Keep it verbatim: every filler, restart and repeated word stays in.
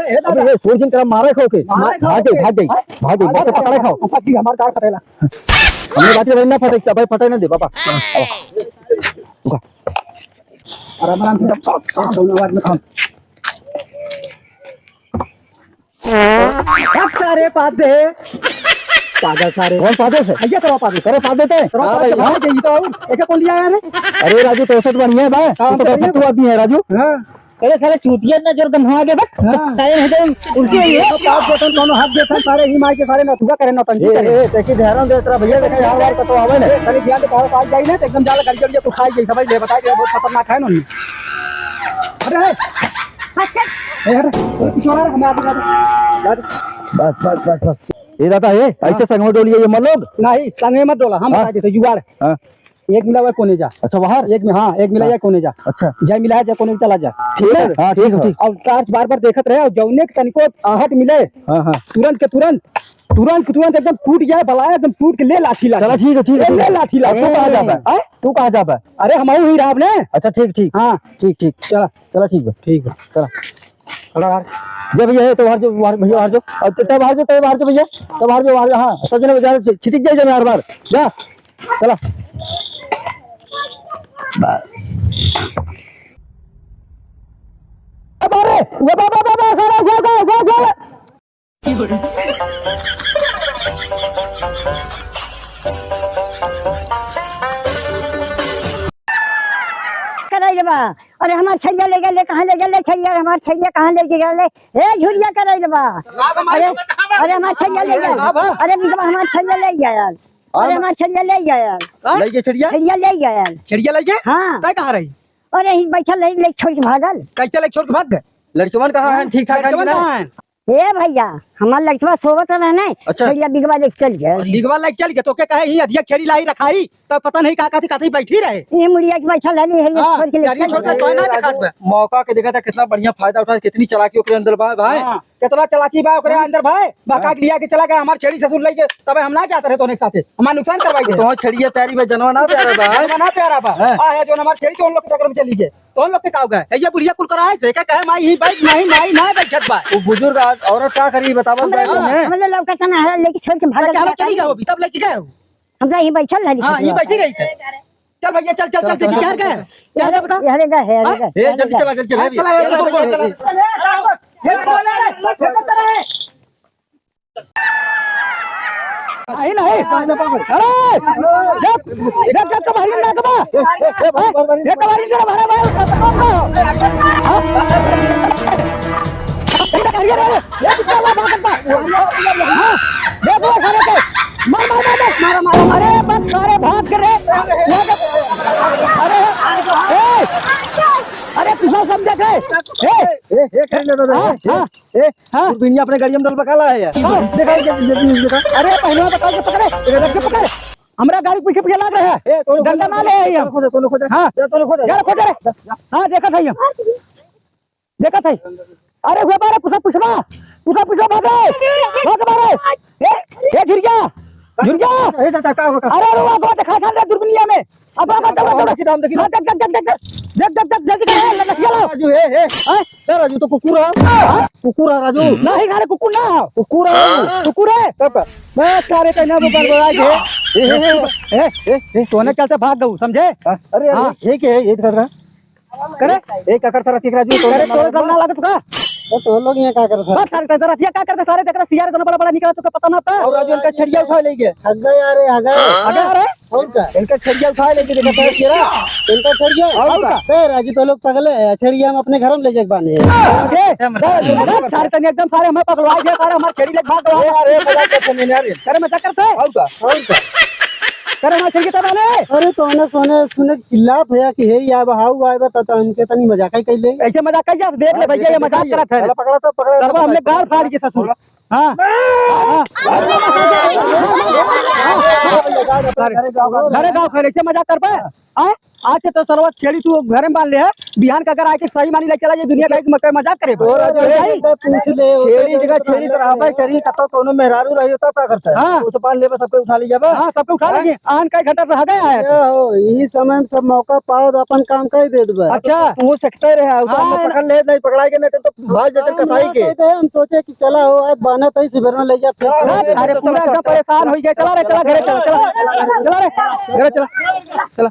ए, ए, दादा। अबे, ये सोर जिन करा, मारे खाओ के। मारे खाओ भाग गई, के। भाग गई, हाँ? भाग गई, बस तो पकड़े खाओ। अब की हमार कार फटेला। हमने बात ये ना फटे, भाई, फटे ना दे, बाबा। आराम, आराम से, सब, सब, सब आवाज में काम। हट सारे, पाद दे। पागल सारे। कौन पादे से? भैया, करो पाद दे। करो पाद देते हैं। करो हाँ पाद दे, भाई। भाग गई तो और। एका कौन लिया यार? अरे राजू, तो औसत बढ़िया है बा। हाँ, तू तो बढ़िया। फतू आदमी है राजू। हाँ। अरे सारे चूतिया ना जोर गंधवा दे बस। हाँ। सारे नहीं तो उल्टी हुई है। तो पाप देतन, दोनों हाथ देतन, सारे ही माई के सारे नथुआ करे, नौटंकी ए, करे। ए, देखी ध्यान दे तेरा भैया, देखा यहाँ बार कतो आवे ना। ए, खाली ध्यान दे, तारा पास जाई ना, तो एकदम जाला गाड़ी चढ़ के तू खाई जाई, समझ ले, बताई दे, बहुत खतरनाक है ना। अरे, ए, अरे, अरे, पीछे वाला, हमें आगे, आगे, आगे। बस, बस, बस, बस। ये दादा, ये, हाँ। ऐसे संग में डोलिए, ये मत लोग। नहीं, संग में मत डोला, हम हाँ। बता देते, जुगाड़। हाँ। एक मिला हुआ कोने जा। अच्छा, बाहर? एक में, हाँ, एक मिला हाँ। या कोने जा। अच्छा। जय मिला है, जय कोने चला जा। ठीक है? हाँ, ठीक है, ठीक। और torch बार बार देखत रहे, और जौने के तनिको आहट मिले, हाँ, हाँ। तुरंत के तुरंत, तुरंत के तुरंत एकदम टूट जाए, बलाया एकदम टूट के ले लाठी लाठी। चला, ठीक है, ठीक है, ए, ठीक ले है। लाठी लाठी। तू कहाँ जाबे? हाँ? तू कहाँ जाबे? अरे, हम ही राव ने। अच्छा, ठीक, ठीक। हाँ। ठीक, ठीक। चला। चला, ठीक बा। ठीक बा। चला। थोड़ा बाहर। जय भैया, ये तो बाहर जो, बाहर, भैया बाहर जो। और तब बाहर जो, तब बाहर जो भैया। तब बाहर जो, बाहर जो, हाँ। सब जने बाहर जो, छिटिक जाए जने हर बार। जा। चला। बस। अरे, वो बा, बा, बा, बा, सारा उठा, उठा, उठा, उठा। करैले बा। अरे हमार छड़िया ले गए, कहाँ ले गए छड़िया? हमार छड़िया कहाँ ले गए? ए झुरिया करैले बा। अरे, अरे हमार छड़िया ले गए। अरे बिगवा हमार छड़िया ले गए। अरे हमार छड़िया ले गए। हाँ? लइके छड़िया? छड़िया ले गए। छड़िया लइके? हाँ। तय कहाँ रही? अरे ही बैठल रही, लेके छोड़ के भागल। कैसे लेके छोड़ के भाग गए? लड़कवन कहाँ हैं? ठीक ठाक हैं कि लड़कवन ना? कहाँ हैं? ए भैया, हमार लड़कवा सोवत रहे ने, अच्छा। छड़िया बिगवा लेके चल गए। बिगवा लेके चल गए, तो के कहे ही अधिया छेड़ी लाई रखाई, तो पता नहीं का कहती, कहती बैठी रहे। ये मुड़िया के बैठल रहली है, ये हाँ, छोड़ के लेके यार, ये चल छोड़ के गए। तो है ना, दिखात बा। मौका के देखा था, कितना बढ़िया फायदा उठा, कितनी चालाकी ओकरे अंदर बा, भाई। हाँ। कितना चालाकी बा ओकरे अंदर, भाई। बका के लिया के चला गया हमार छेड़ी ससुर लइके, तबे हम ना जात रहे तोहने के साथे, हमार नुकसान करवाई दे। तो छेड़िया प्यारी बा, जनवा ना प्यारा बा। जनवा ना प्यारा बा। हाँ। आ, है जो हमार छेड़ी तो उन लोग के चक्कर में चली गए। तो उन लोग के का हो गए? ये बुढ़िया कुल कराए से, क्या कहे, माई ही बैठ, माई, माई ना बैठत बा। वो बुजुर्ग आ-, औरत का करी, बतावल हमरा, जाए तो हमें। हमरा लौका चना है, लेके छोड़ के भागल क्या कहा, चली गए हो, अभी तब लेके गए हो? हमरा यहीं बैठल रहली हाँ, यहीं खटिया बैठी पर। रही थे। चल भैया, चल, चल, चल, चल, चल, चल, चल, चल, चल, चल, बता। यार का है, यार हाँ? का, ए, यार जल्दी का। चला, जल्दी चला, हाँ? भैया। चला, चला, चला, चला, चला। नहीं, नहीं। अरे, देख, देख, देख, तुम्हारी ना कबा। हाँ? देख, तुम्हारी ना हमारा भाई, खत्म हो। हाँ? अरे, अरे, अरे, ये कितना बड़ा भागत बा। हाँ? देख लो, सारे के। मार, मार, मार, मार। मारो, मारो, मारो। अरे, बस, सारे भाग के रे। अरे, ए, अरे, तू सब समझे के? ए, ए, ए, कर ले दादा, हाँ, ए, हाँ। ए, हाँ। दूरबीनिया अपने गाड़िया में डलबा काला है यार। हाँ। देखा, देखा, देखा, देखा। अरे, पहले बता के पकड़े, देखा, देखा, पकड़े। हमरा गाड़ी के पीछे, पीछे लाग रहा है। ए, तोने डंडा खोजा, ना ले आई हम। तोने खोजा, तोने खोजा। हाँ। जा, तोने खोजा। यार, खोजा रे। हाँ, देखा था हम। देखा था। अरे, हुए बारे, कुछ पूछबा? कुछ पूछबा, भाग रे। भाग बारे। ए, ए, झुरिया। झुरिया। ए, चाचा, का हो, का? अरे, अरे, वो देखा था रे दूरबीनिया में। अब, अब, अब, अब, अब। देखी, दाम देखी। हाँ, देख, देख, देख, देख, देख। देख, देख, देख, जल्दी कर, लकड़िया लाओ। राजू, हे, हे। हाँ? ए, राजू, तो कुकुर है। हाँ? कुकुर है, राजू। नहीं, अरे, कुकुर ना हो। कुकुर है। कुकुर है। तब का? बस, सारे कहना वो गड़बड़ा गए। ए, ए, ए, ए, ए, ए, तोने चलते भाग गऊ, समझे? हाँ, अरे, अरे, हाँ। ये क्या है? ये दिखा रहा। करे? ए, का करता रहती राजू, तो करे, ना तोरे मालूम दम ना लागत का? तो, तो लोग यहाँ का करता? बस, सारे कहता रहती है, का करता? सारे देख रहा, सियार इतना बड़ा, बड़ा निकला, तो का पता ना था? और राजू इनका छड़िया उठा ले गया। हग गए, अरे, हग गए। हग गए, अरे? और का? इनका छड़िया उठा लेके देखा था, तेरा। इनका छड़िया? और और का? का? ए, राजू, तो लोग पगले हैं, छड़िया हम अपने घर में ले जाके बांधे हैं। ए, ए, सारे तनी एकदम सारे हमें पगलवा दिया, सारे हमारे छड़ी लेके भाग गए। ए, यार, ए, मजाक करते हैं यार। अरे, मजाक करते हैं? और का? और का? अरे, हमारे छड़ी के तब आने। अरे, तो आने सोने, सुने चिल्लात भैया कि हे, या बहाऊ आए बा, त, त हमके तनी मजाक ही कैले। ऐसे मजाक कर जा, देख ले भैया, ये मजाक करत है। पकड़ा तो, पकड़ा तो, सरवा हमने गाड़ फाड़ के ससुर। हाँ। हाँ। घरे गाँव खा ले, ऐसे मजाक कर पाए? हाँ? आज के तो सरवा छेड़ी तू घरे में बांध ले है, बिहान का अगर आके सही मानी लेके चला, ये दुनिया का एक मक्का मजाक करे बा। और अरे भाई, पूछ ले, छेड़ी जगह छेड़ी तो रहबे करी, कतो कोनो मेहरारू रही तब का करता है? हाँ। उसे बांध ले, बस सबको उठा ले जाबे। हाँ, सबको उठा हाँ? ले, आन का एक घंटा रह गया है। क्या हो, यही समय में सब मौका पाओ तो अपन काम कर दे देबे। अच्छा। तू सकते रहे, तो हमने हाँ। पकड़ ले, नहीं पकड़ाएंगे नहीं तो भाई जतन कसाई के। हम सोचे कि चला हो, आज बाना तई शिविर में ले जा, फिर हाँ, अरे पूरा एकदम परेशान हो गया। चला रे, चला घरे, चला, चला, चला रे, घरे चला, चला।